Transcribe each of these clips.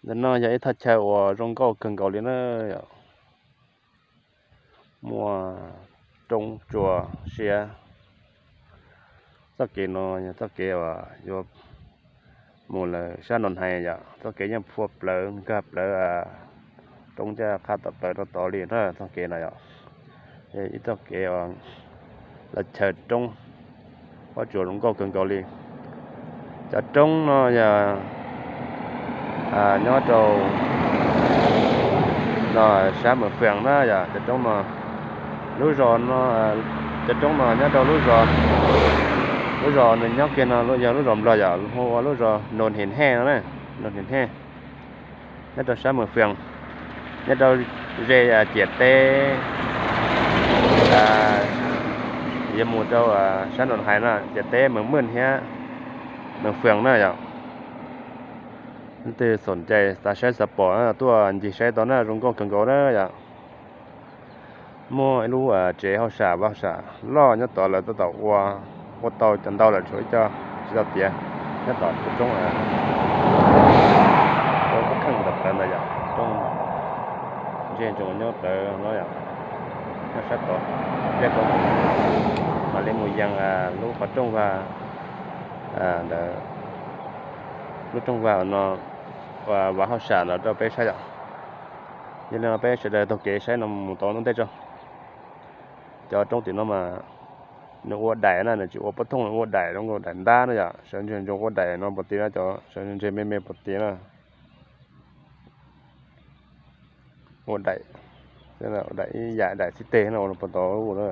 Ntawm no yog ib thaj chaw uas zoo nkauj kawg nkaus li na yom. Muaj roob tsua siab. Txoj kev no yog txoj kev uas yuav mus lawm sab Noo Hais yom. Txoj kev yeej phua plawv nkag plawv roob ncaj qha tom plawv rau tod li na txoj kev no yom. Ib txoj kev uas los chaw roob, pob tsuas zoo nkauj kawg nkaus li. Cov roob no yog nyob rau no sab Mws Fias na yom. Cov roob no, lub zos no, cov roob no nyob rau lub zos, lub zos nws nyob kiag no yog lub zos Nplog yom, hu ua lub zos Noo Hais Hej no na, Noo Hais Hej, nyob rau sab Mws Fias, nyob rau ze ciam teb, yuav mus rau sab Noo Hais na, ciam teb Mws Mws thiab Mws Fias na yom. Leej twg xom cai xav saib xav pom tuaj ncig saib tau na, zoo nkauj kawg nkaus na yom. Muaj ib lub tsev hauj sam vaj hauj sam loj nyob tod, lawv tab tom ua, ua tau cov ntau lawm, tshuav ib co tsis tau tiav. Nyob tom roob, roob kheej ntawm plawv ntawd yom, roob ntseg ntsoov nyob plawv no yom, nyob sab tod. Peb mam li mus yees lub qhov rooj vag ntawd, lub rooj vag no, vaj hauj sam no rau peb saib yom. Yog li no peb sawv daws taug kev saib no mus tau ntej tso. Cov roob tim no mas nws ua daim na, nws tsis ua pob thooj, nws ua daim zoo nkaus daim ntab na yom. Sawv ntsees ntsoov ua daim no puas tid na, cov sawv ntsees me me puas tid na. Ua daim, daim ib yam daim xib teg no ua puas tau ua na.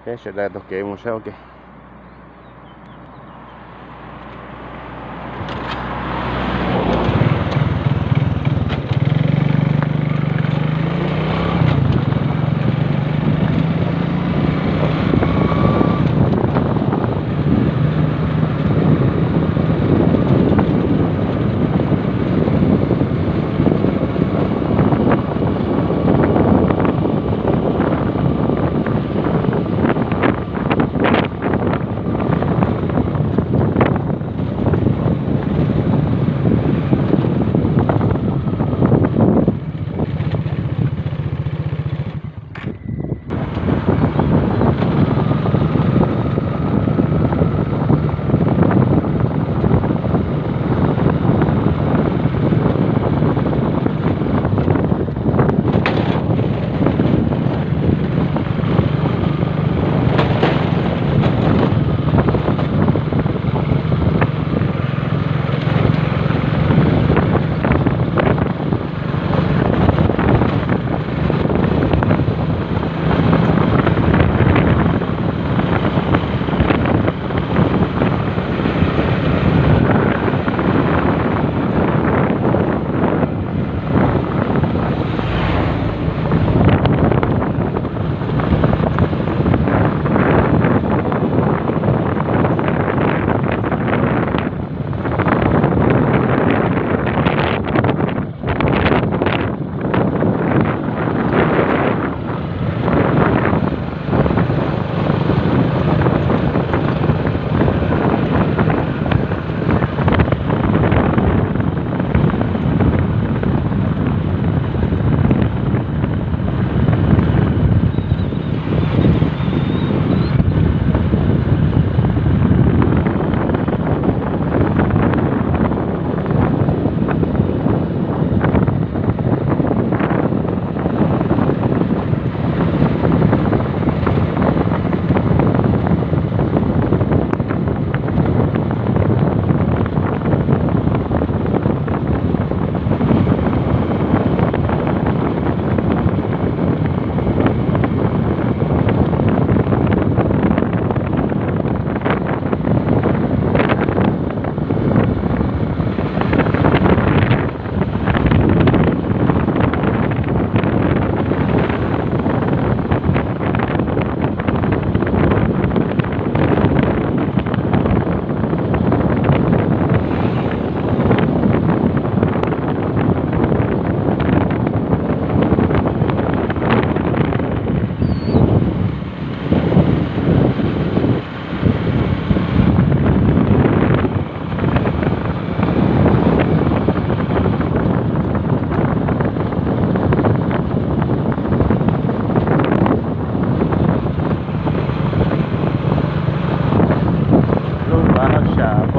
Peb sawv daws taug kev mus saib ua ke.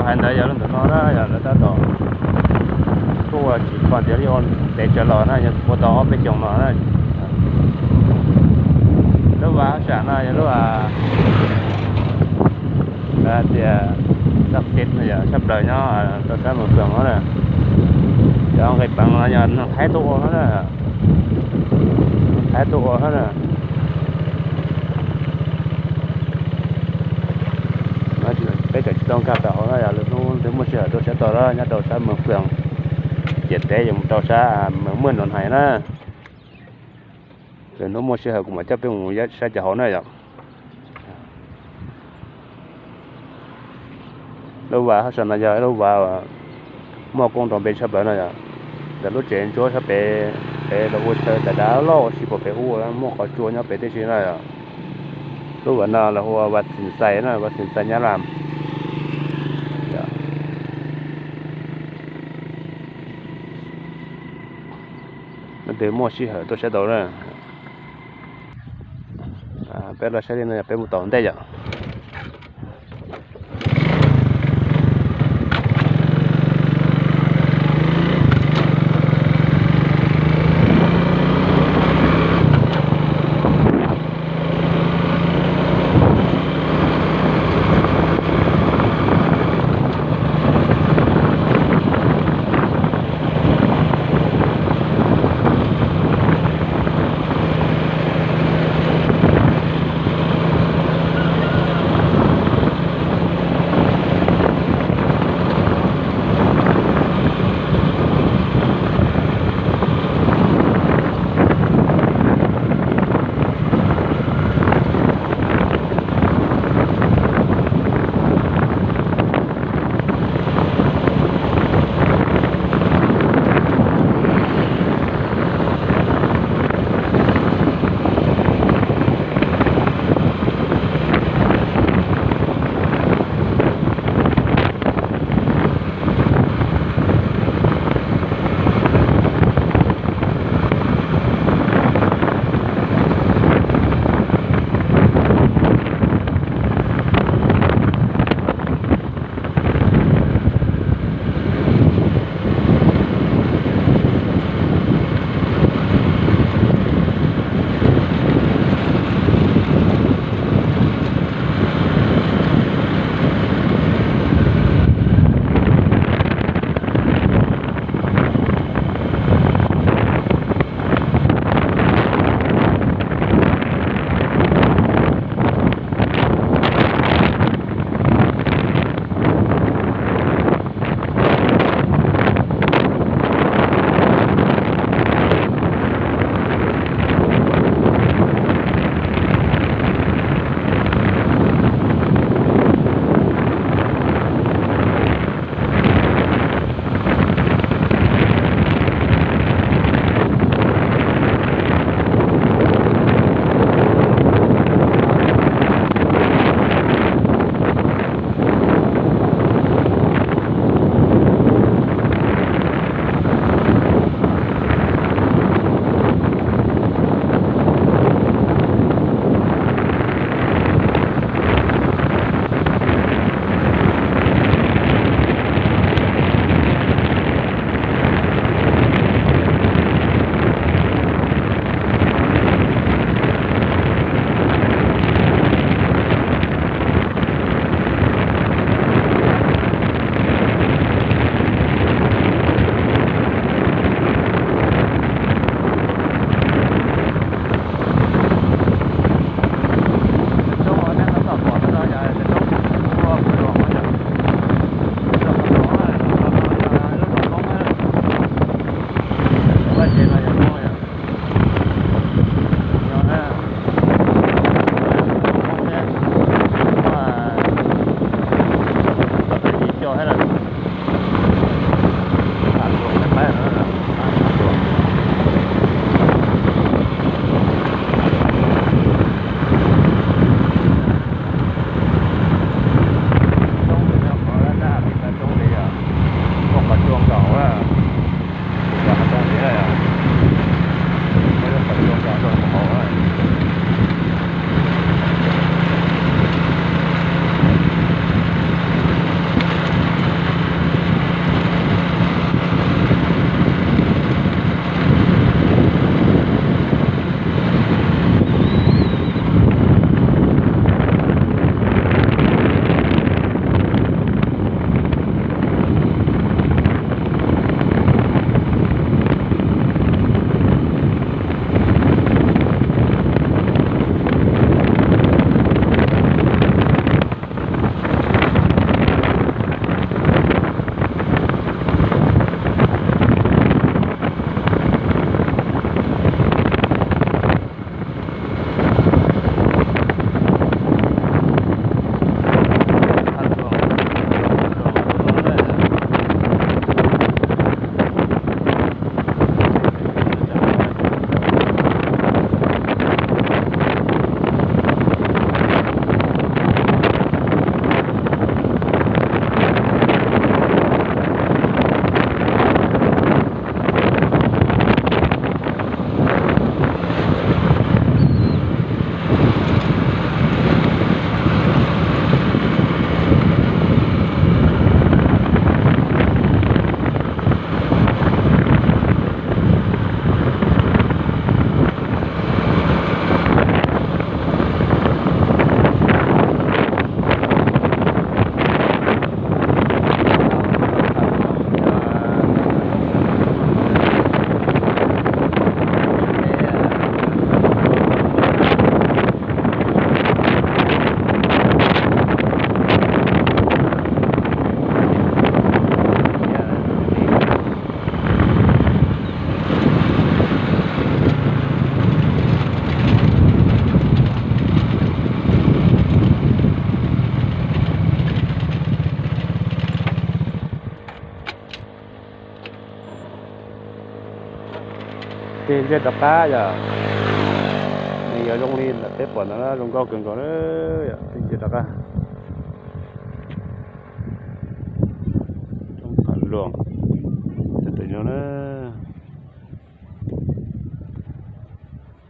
Ntawd yog lub ntawm no na, yog lawv tab tom tuaj ua tsis kho tias li ua ntev tsawv los na, yog ua tau ob peb xyoos no na. Lub vas hauv sam no yog lub tias txaj xib no yog sab plaws nyob rau sab Moos Feem no na. Cov nqis peev no yog neeg Thaib tuaj ua na, neeg Thaib tuaj ua na. Peb tseem tsis tau nkag tawm hauv na, yog lwm hnub twg muaj sij hawm tuaj saib tau na, nyob rau sab Moos Feem, ciam teb yuav mus rau sab Moos Muaj Nroos Hais na. Lwm hnub muaj sij hawm kuv mam coj peb mus saib cov hauv na yom. Lub vas hauv sam no yog ib lub vas muaj koob nrov npe tshaj plaws no yom. Ntawm lub tsev ntsuab sab pem, pem los ua chaw tas dav loj ua si pom pem ub muaj qhov tsua nyob pem tib si na yom. Lub vas no lawv hu ua vas Xim Xais na, vas Xim Xais Nyab Laj. Leej twg muaj sij hawm tuaj saib tau na. Peb los saib li no yog peb mus tom ntej yom. Tig ntsia rov qab yom. Nws yuav zoo li ntawm peb pom ntawd na, zoo nkauj kawg nkaus na. Yog tig ntsia rov qab. Roob Phav Luam, tus no na.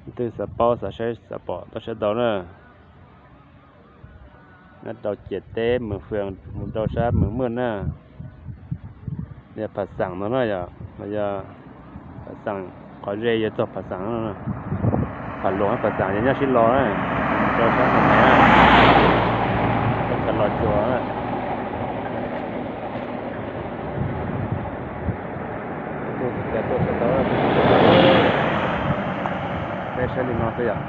Leej twg xav paub xav saib xav pom tuaj saib tau na. Nyob rau ciam teb Mường Phường mus rau sab Mường Mươn na. Yog Phav Xaam no na yom, los yog Phav Xaam, qhov ze yuav txog Phav Xaam no. Phav Luam Phav Xaam yog nyob sib los na, rau sab Phav Xaam na, rau sab Los Tsuas na. Tuaj saib tau, peb saib li no xwb yom.